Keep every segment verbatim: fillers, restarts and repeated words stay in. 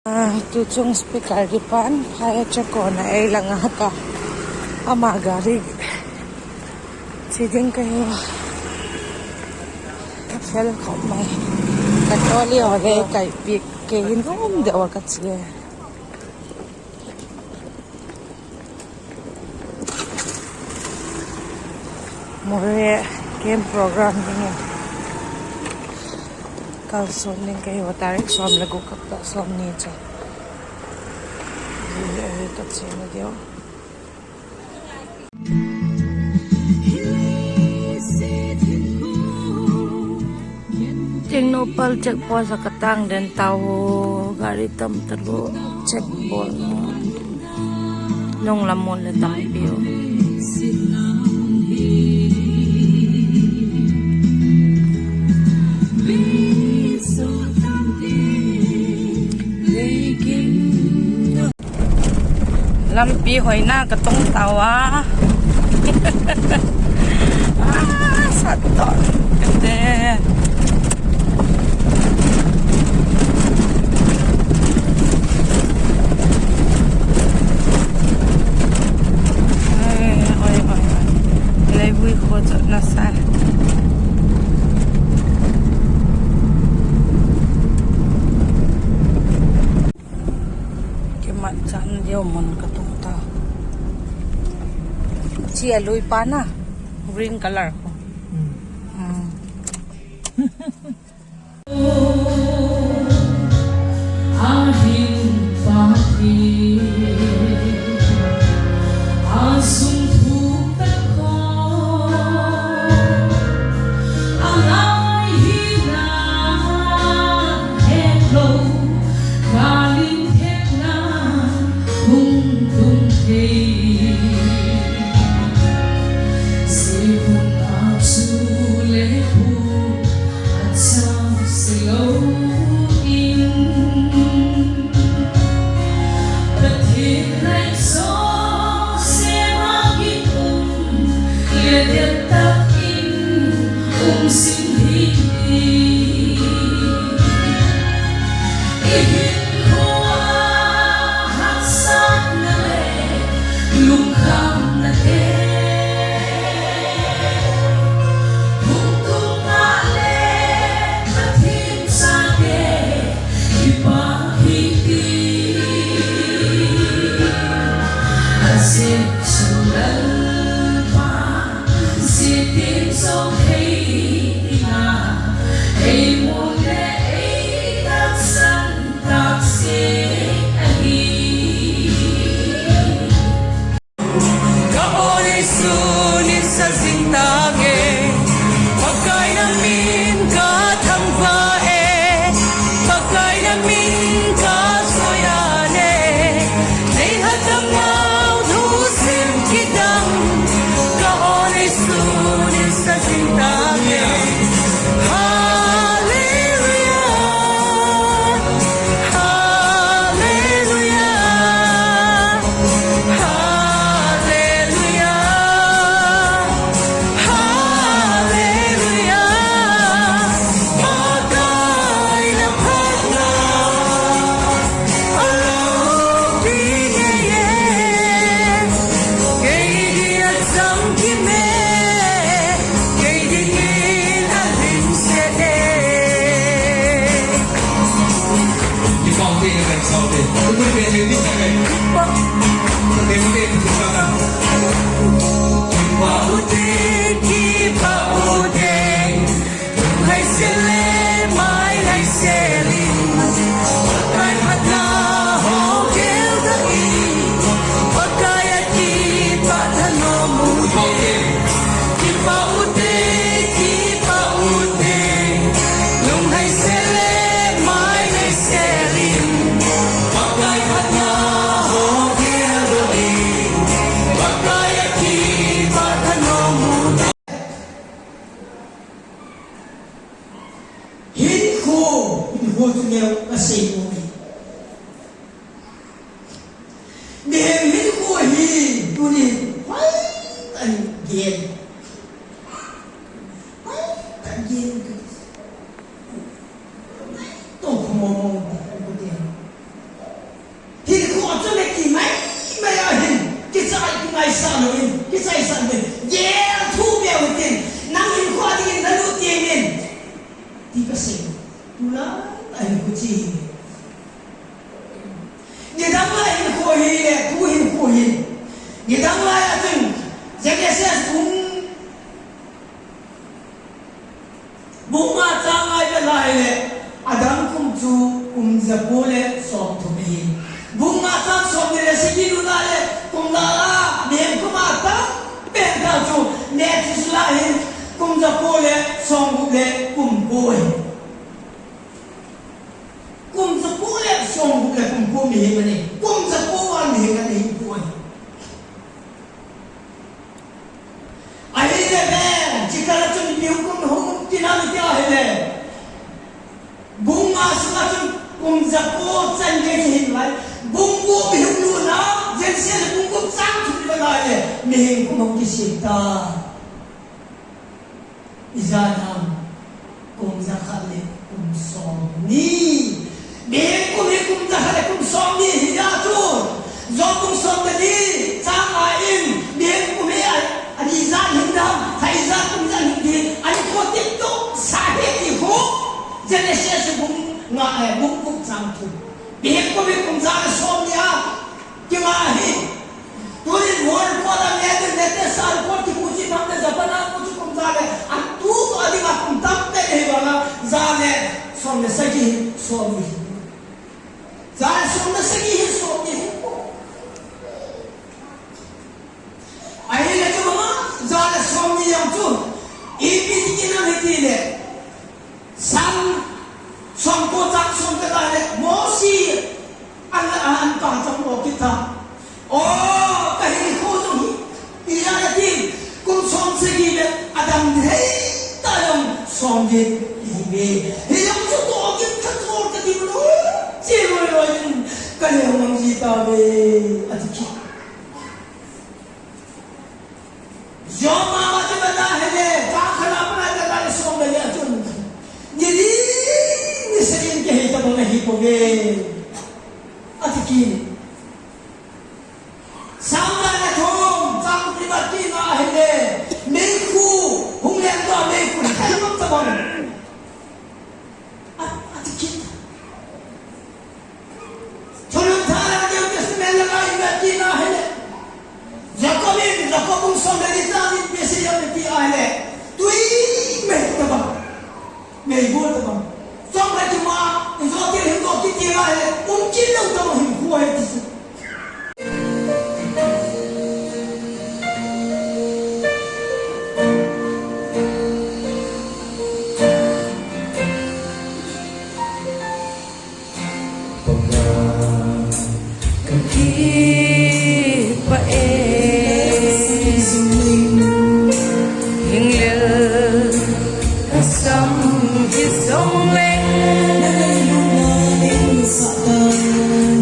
Tu chung speaker kipan phai a, Chakawn a ei la ngak a, ama gari chi ding ka hi. Ka fel khop mai. Ka trolley haw le kaipiak kei in um deu a ka chia. Moreh camp program dingin kalsuan ding ka hi a, tarik sawm le guk, hapta sawmni chu. Hi ka chiana deu. Tengnoupal check post ah ka tang den tau, gari tam talua, check post nung lam mun le tampi u. Lampi hoina ka tung tau a. A, sat tawh te. Leivui khua chu nasa. Kimat chan deu mun ka tung ta. Chi a lui pa na, green color khu. Ka aw Jesu, ninsawt zing tak e, Pakai na min ka thangvâk e, Pakai na min ka soi a le, nei hat a mau thu sim kidang, ka aw Jesu, ninsawt zing tak e. Halleluia, halleluia, halleluia, halleluia. Pakai na phatna a lopi ngei e, kei ding a changkim e, kei dingin a limset e. Hinkhua, hinkhua chu neu a sei u hi. Mihem hinkhua hi tuni hoi tan gen. Hoi tan gen. To khamo mo ta ko te. lo in kichaisak ding, gel thu pia u tin, nang hinkhua dingin la lut tiang in, ti ka sei. Tulai a hinkhua chi hi. Nidang lai hinkhua hi leh, tu hinkhua hi. Nidang lai ah chun, Genesis bung Bung nga châng nga i vet lai leh, Adam kum chu kum za kua leh sawmthum ahi. Bung nga châng sawmni leh sagi lut lai leh, kum za la, mihem kum a tam pen ta chu, Methusela hin kum za kua leh sawmgup leh kum kua ahi. Kum za kua leh sawmgup leh kum kua mihem ahi. Kum za kua a mihem ahi pua ahi. Ahileh, zia kâl ah chun mipi hung kum hung um tina i ti ahileh, bung nga sung ah chun kum za kua chan gei hi lai. Bung gup i hung lutna, Genesis bung gup châng thum i vet lai leh, mihem kum hung kisiam ta. I zan ham? Kum za khat leh kum sawmni. Mihem kum hi kum za khat leh kum sawmni hi a chu, Job bung sawm leh ni châng nga in, mihem kum hi a, a ni zan hin dam, thai zan kum zan hin di, a ni kua tip tu sa hi ti khu. Genesis bung nga, eh, bung gup châng thum. Mihem kum hi kum za leh sawmni a kinga hi. Tunin world record a, Guinness World Record kikhu chi tam te, Japan a khu chu kum za leh, a tu tu a ding a kum tam pen hi vang a, za leh sawm leh sagi, sawmni. Za leh sawm leh sagi hi sawmni hi. Ahileh chu ma, za leh sawmni jong chu ipi ti kin a hi ti leh, Sam sawmkua châng sawm ka ta leh, Mosi an, an pa chang aw kit ta. Aw, ka hinkhua zong hi, i a ti, kum sawmsagi leh a dam thei ta zong sawmgiat i hi ve. Hi zong chu tawh git kha tawh ka ti lo, chi loi loi in ka leu mang zi ta ve, a ti kit. Job ma ma ti ma ta hile, chang khat a pat a ka ta sawm le li a chun, ni li ni sagi in kihei ta bang ahi pua ve, a ti kit. Sam za leh thum chang li vat kit na hile, meikhu hung leng ta, meikhu thai bang ta bang, a, a ti kit. Thunun tha la New Testament la ngai vet kit na hile, Jakob in, Jakob bung sawm le li chang in besi a ti ahile, tui mei ta bang, mei bual ta bang, chawm khat ki ma, i zo ti hin to kiti ahile um kit lo ta bang hinkhua hi ti chu. Ka kipak e, hing lel ka sam hi zong leng,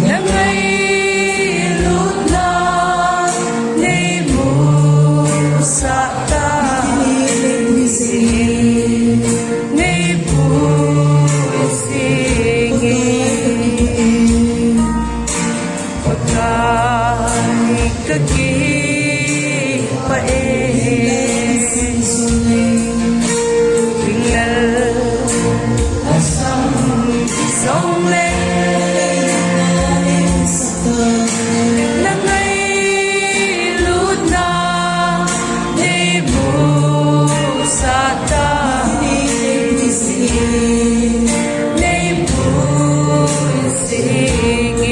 na ngailutna nei musak ta, nei pui sing e. Pakai ka kipak e, hing lel ka sam hi zong leng, na ngailutna nei musak ta, nei pui sing e.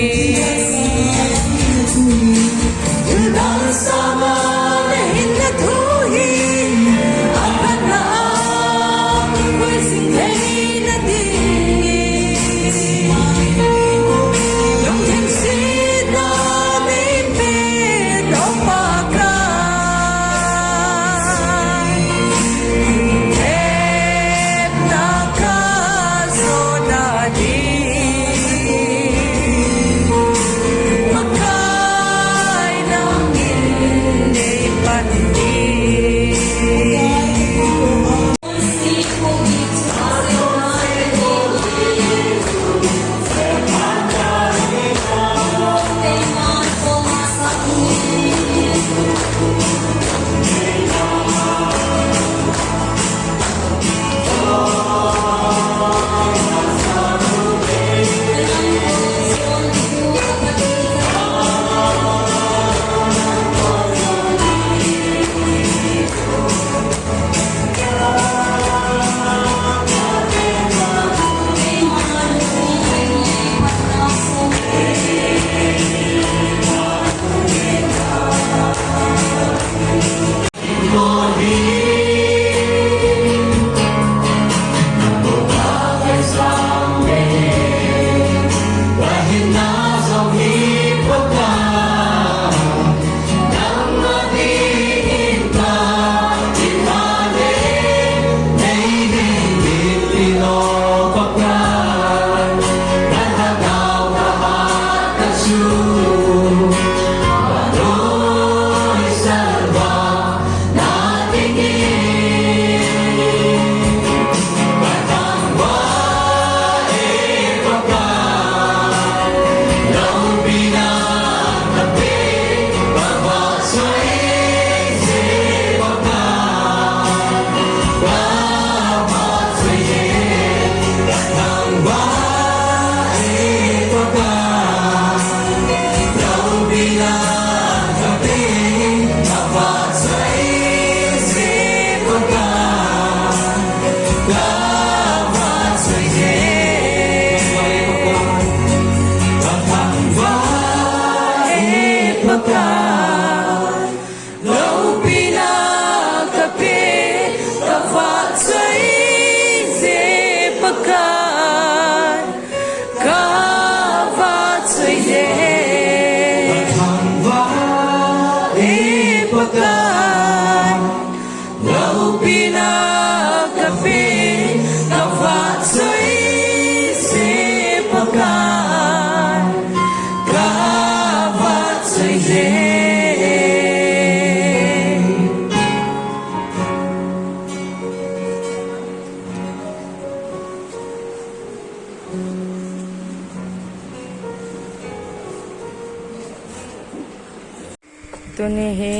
Tuni hi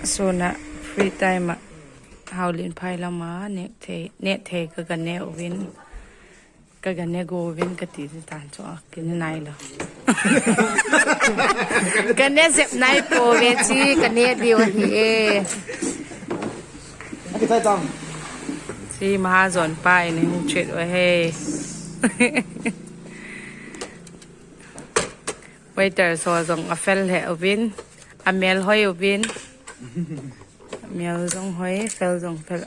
sûn ah free time ah Haulianphai lam a nêk thei, nêk thei ka ga ne uvin, ka ga ne gua uvin ka ti ta'n chu a, ka ne nai lo. Ka ne zep nai pua ve chi, ka ne diu ahi e. Chi Mahajon pa in ei hung treat u ahi. Waiter zaw zong a fel he uvin, a mêl hoi uvin. Mêl zong hoi, fel zong fel.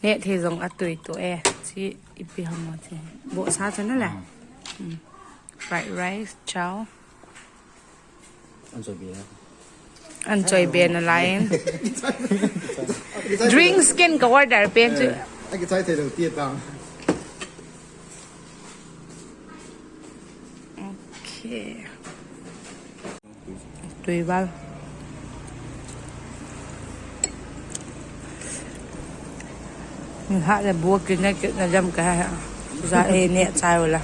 Nêk thei zong a tui tu e. Chi ipi ham a chi. Bawhsa chu na le. Fried rice, chow. An chawi ben a lai in. Drinks ken ka order pen chu. A kichai thei lo ti ta. Okay. Tui val. Nihâk leh bua kit na kit na lem ka he. Za ei nêk chai u la.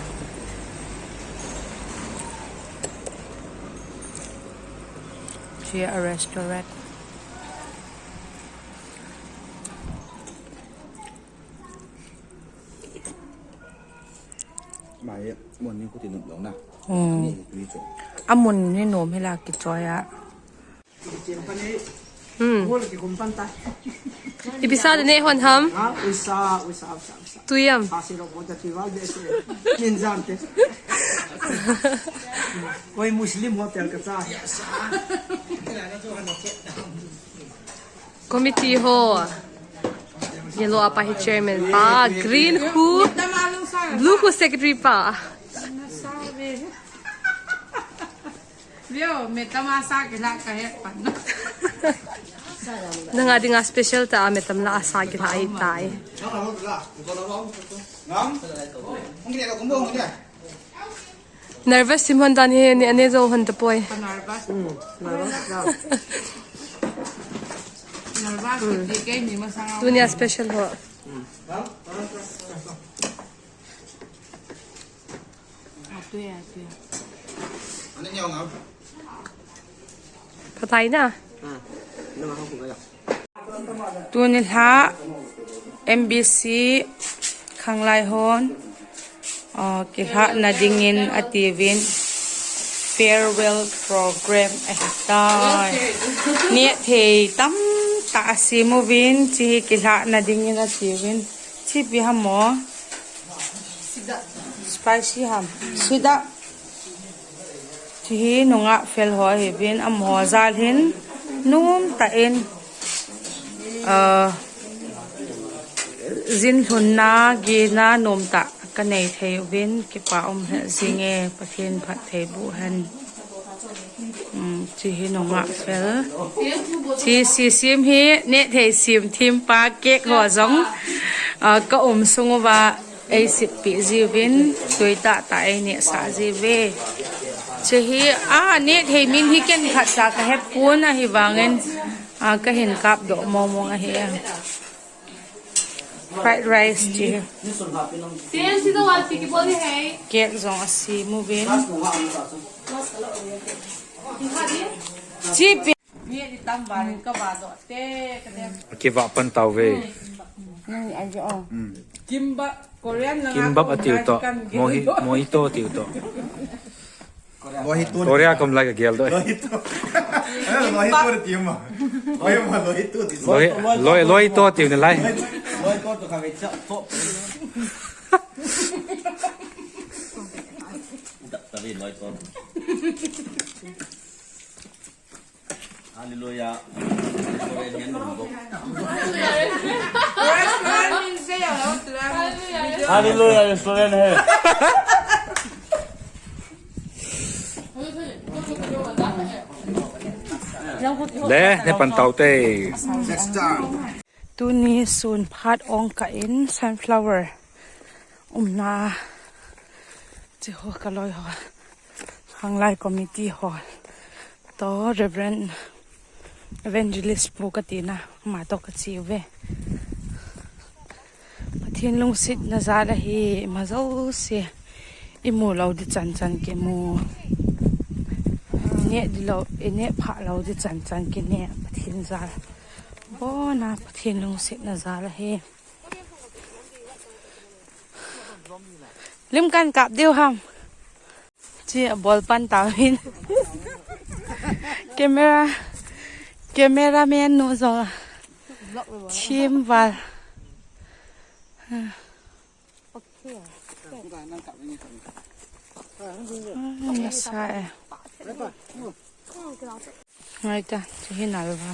Chia restaurant. A mun hi nuam hi la kichawi a. Ipi sa de ne hon ham? Tui am? Committee haw. Yellow a pa hi chairman pa, green khu, blue khu secretary pa. Nang a ding a special ta a metam la a sa kilha ahi tai. Nervous sim hon dan hi ni a ne zo hon ta puai. Tuni a special haw. Pha tai na. Tuni lha M B C khanglai hon kilhahna dingin a ti uvin farewell program ahi tai. Nêk thei tam tak a siam uvin chi hi kilhahna dingin a ti uvin. Chi ipi ham aw? Spicy ham? Sida. Chi hi nungak fel haw hi uvin, amahaw jal hin nuam tak in, zin hlunna gina nuam tak ka nei thei uvin kipak um he zing e, Pathian phatthei bu hen. Chi hi nungak fel. Chi si siam hi nêk thei siam thim pa cake haw zong ka um sung uva ei sippi ziuvin tui tak tak ei nêksak ziu ve. Che hi, a, nêk thei min hi ken khat cha ka he pua'n ahi vangin, a, ka hin kâpdok mawngmawng ahi a. Fried rice chi. Cake zong a sim uvin. Chi pi. Kivak pan tau ve. Kimbap a tiu tawh, mohi-, mojito tiu tawh. Korea kom lai ka gel doi. Loi, loi to tiu ni lai. Hallelujah. Hallelujah, restaurant he. Le, ne pan tau te. Tuni sun phat ong ka in sunflower umna chi haw ka loi haw. Khanglai committee haw. Tawh Reverend Evangelist pu ka tina, ama tawh ka chi uve. Pathian lungsiatna jal ahi, i ma zosia i mu lo di chan chan kimu. I nêk di lo, i nêk phâk lo di chan chan kinêk Pathian jal. Bona Pathian lungsiatna jal ahi. Lim kan kâp diu ham. Chi a bawl pan tau hin. Camera, cameraman nu zong a thiam val. Ngai ta, chu hi nal va.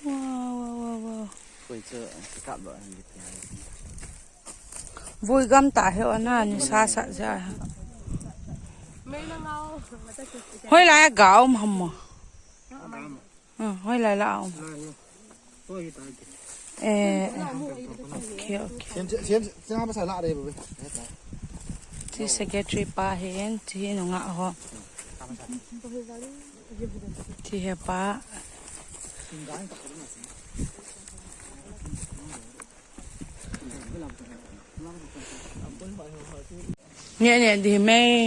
Wow, wow, wow, wow. Vui gam ta hi a na, nisa sak zia. Hoi lai a ga um ham maw? Hoi lai la a um. Chi secretary pa hin, chi hi nungak haw. Chi hi pa. Nge nge di mei.